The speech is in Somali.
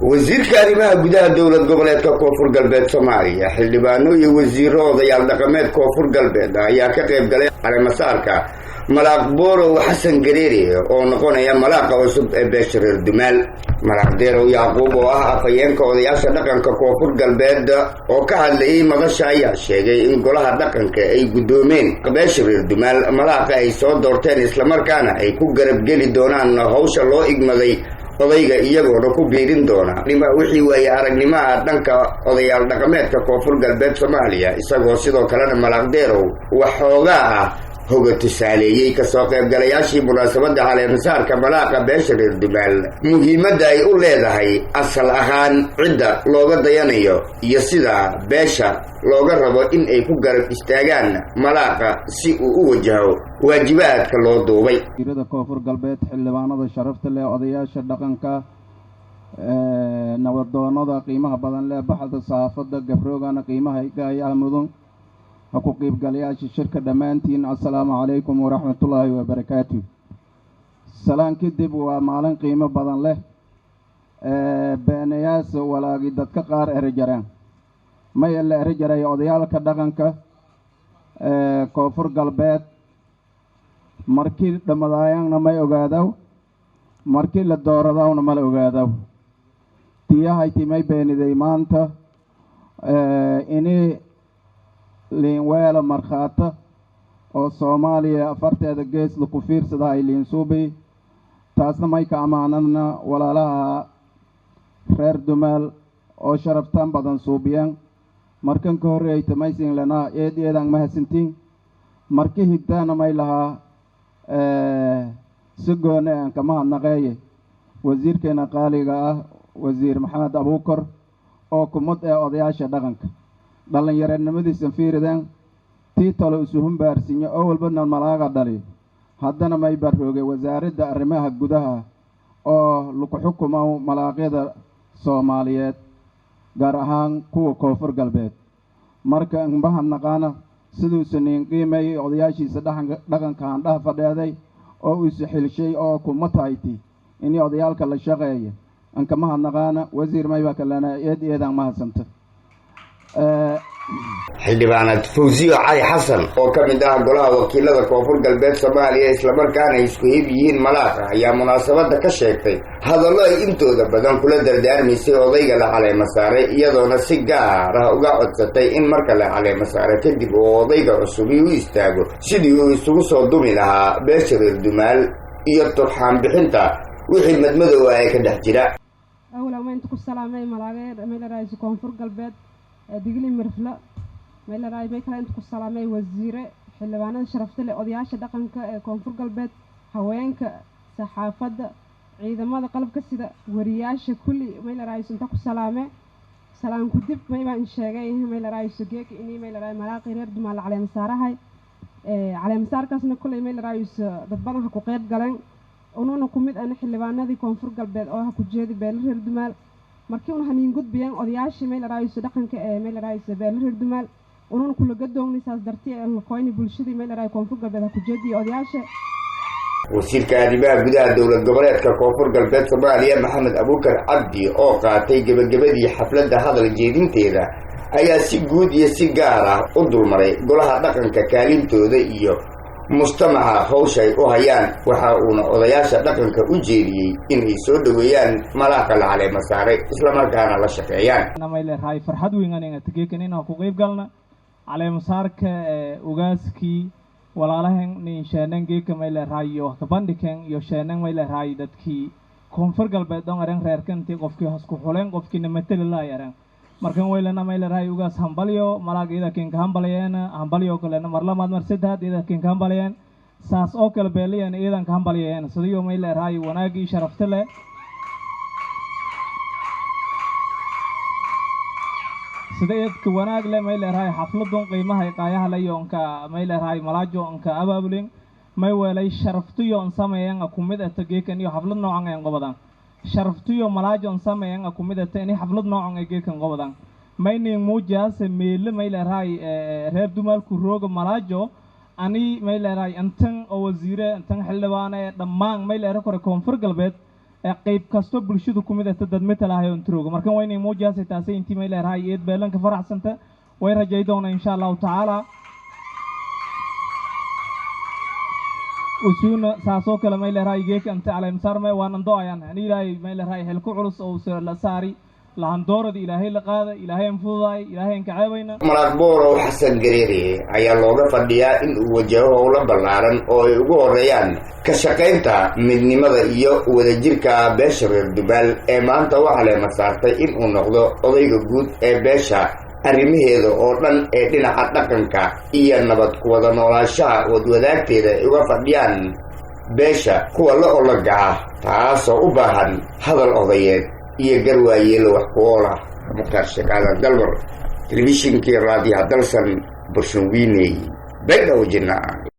Wasiirka arrimaha gudaha Dowlad Goboleedka Koonfur Galbeed Soomaaliya, xildhibaano iyo wasiiro, odayaal dhaqameed Koonfur Galbeed ayaa ka qayb galay caleemasaarka Malaaq Borow Xasan Gareere oo noqonaya malaaqa cusub ee beesha reer Dumaal. Malaaq Deerow Yacquub oo ah afhayeenka odayaasha dhaqanka Koonfur Galbeed oo ka hadlayay madasha ayaa sheegay in golaha dhaqanka ay guddoomeen beesha reer Dumaal malaaqa ay soo doorteen, islamarkaana ay ku garabgeli doonaan hawsha loo igmaday odayga, iyagoona ku biirin doona wixii waaye aragnimaha dhanka odayaal dhaqameedka Koonfur Galbeed Soomaaliya, isagoo sidoo kalena Malaaq Deerow waxoogaa ah hoga tusaaleeyey kasoo qaybgalayaashii munaasabadda caleemasaarka malaaqa beesha reer Dumaal muhiimadda ay u leedahay asal ahaan cidda looga dayanayo iyo sida beesha looga rabo in ay ku garab istaagaan malaaqa si uu u wajaho waajibaadka loo duubay. Wasiirada Koonfur Galbeed, xildhibaanada sharafta leh, odayaasha dhaqanka, nabadoonada qiimaha badan leh, baxda saxaafadda, gabroogana qiimaha gaayaha mudan, ha ku qiibgalayaasha shirka dhammaantiin, assalaamu calaykum waraxmatullaahi wabarakaatu. Salaan kadib, waa maalin qiimo badan leh. Beenayaas walaagi dadka qaar eri jareen maya la eri jaray odayaalka dhaqanka Koonfur Galbeed markii dhammadaayaanna may ogaadaw, markii la dooradawna mala ogaadaw. Tiyahayti may beeniday maanta ini liinweelo markhaata oo Soomaaliya afarteeda gees laku fiirsadahay liinsuubi. Taasna may ka ammaanadna walaalaha reer Dumaal oo sharaftan badan suubiyeen. Markan ka horreeyta maysin lanaa eed eedaan mahadsantiin. Marki higtaana may lahaa si goone aan kama hadnaqeeye wasiirkeena qaaliga ah, Wasiir Maxamed Abuukar, oo kumad ee odayaasha dhaqanka dhallinyaranimadiisan fiirideen tii talo isu humbaarsinyo oo walbana malaaga dhali. Haddana may barroogay Wasaaradda Arrimaha Gudaha oo lagu xukumo malaaqyada Soomaaliyeed, gaar ahaan kuwa Koonfur Galbeed. Marka mahadnaqaana siduusa niin qiimeeyey odayaashiisa dhaqanka handhaha fadheeday oo isu xilshay oo kuma tahayti inii odayaalka la shaqeeya. Anka mahadnaqaana wasiir maybaa kalena eed eedaan mahadsanta. Xildhibaanad Fawsiyo Cali Xasan oo ka mid ah golaha wakiilada Koonfur Galbeed Soomaaliya, islamarkaana ay isku hib yihiin malaaqa, ayaa munaasabadda ka sheegtay hadallo ay intooda badan kula dardaarmaysay odayga la caleema saaray, iyadoona si gaar ah uga codsatay in marka la caleema saaray kadib uu odayga cusubi u istaago sidii uu isugu soo dumi lahaa beesha reer Dumaal iyo turxaan bixinta wixii madmadowga ee ka dhex jira. Awla maynta ku salaamay malaagee maylaraayisu Koonfur Galbeed Digli Mirfla maylaraay. May kale inta ku salaamay wasiire, xildhibaanada sharafta leh, odayaasha dhaqanka ee Koonfur Galbeed, haweenka, saxaafadda, ciidamada qalabka sida, wariyaasha kulli maylaraayisu inta ku salaame. Salaan ku dib, may baan sheegay maylaraayisu geek inii maylaraay malaaqi reer Dumaal caleemasaarahay. Caleemasaarkaasna kulley maylaraayisu dad badan ha ku qeyb galeen, ununa ku mid ana xildhibaanadii Koonfur Galbeed oo ha ku jeedi beelo reer Dumaal. Markii una haniin gudbiyeen odayaashii maylaraayisu dhaqanka ee maylaraayisu beelo reer Dumaal, ununa kula gadoogni saas dartii ee lakoyni bulshadii maylaraay Koonfur Galbeed ha ku jeediyo odayaasha. Wasiirka arrimaha gudaha Dowlad Goboleedka Koonfur Galbeed Soomaaliya, Maxamed Abuukar Cabdi, oo qaatay gebagabadii xafladda hadal jeedinteeda, ayaa si guud iyo si gaar ah u dulmaray golaha dhaqanka kaalintooda iyo mujtamaca hawshay u hayaan. Waxa uuna odayaasha dhaqanka u jeediyey inay soo dhoweeyaan malaaqa la caleema saaray, islamarkaana la shaqeeyaan. May leedahay farxad weyn aniga tageekan inaan ku qeyb galna caleemasaarka ugaaskii walaalahan nin sheenan geeka may leedahay iyo kabandhikan iyo sheenan may leedahay dadkii Koonfur Galbeed dhan aren reerkantii qofkii hasku xuleen qofkiina matali lahay aren. Markan weylana may leedahay ugaas hambalyo malaag ida kinka hambalyeena, hambalyo kalena mar lamaad mar saddexaad ida kinka hambalyeen, saas oo kale beeliyan iidan ka hambalyeen sidiyo may leedahay wanaagii sharafta leh. Sida eedka wanaag leh may leedahay xafladun qiimaha qaayaha le iyo onka may leedahay malaajo onka abaabulin may weelay sharaftiyo on sameeyan kumid ata geekan iyo xaflad noocan een qobadan sharaftiyo malaajo on sameeyan kumid ata ini xaflad noocan ee geekan qobadan maynin muujaase meele may leedahay reer Dumaalku rooga malaajo ani may leedahay intan oo wasiire, intan xildhibaane, dhammaan may leedahay kore Koonfur Galbeed. Qayb kasto bulshadu kumid ahta dad matalahayo introoga. Markan waa inay muujiyaasay taasay intii may leerahay eed beelanka faraxsanta. Way rajay doona insha Allahu tacaala usuuna saasoo kale may leerahay geeka anta caleemsaarme waanan do-ayaan ani Ilaahay may leerahay xilku culus oo la saari lahandoorada Ilaahay la qaada, Ilaahay an fududaay, Ilaahay an kaceebayna. Malaaq Boorow Xasan Gareere ayaa looga fadhiyaa in uu wajaho howlo ballaaran oo ay ugu horeeyaan ka shaqaynta midnimada iyo wadajirka beesha reer Dubaal ee maanta waxaa leema saartay in uu noqdo odayga guud ee beesha, arrimaheeda oo dhan ee dhinaca dhaqanka iyo nabad kuwada noolaashaha wadwadaagteeda ay uga fadhiyaan beesha kuwa la ologa ah, taasoo u baahan hadal odayeed iyo garwaayeelo wax ku ool ah. Mukhtaar Sheekh Aadan Dalmar, telefishinkii raadiyaha Dalsan, Burshanwiiney, Baydhabo Jinaale.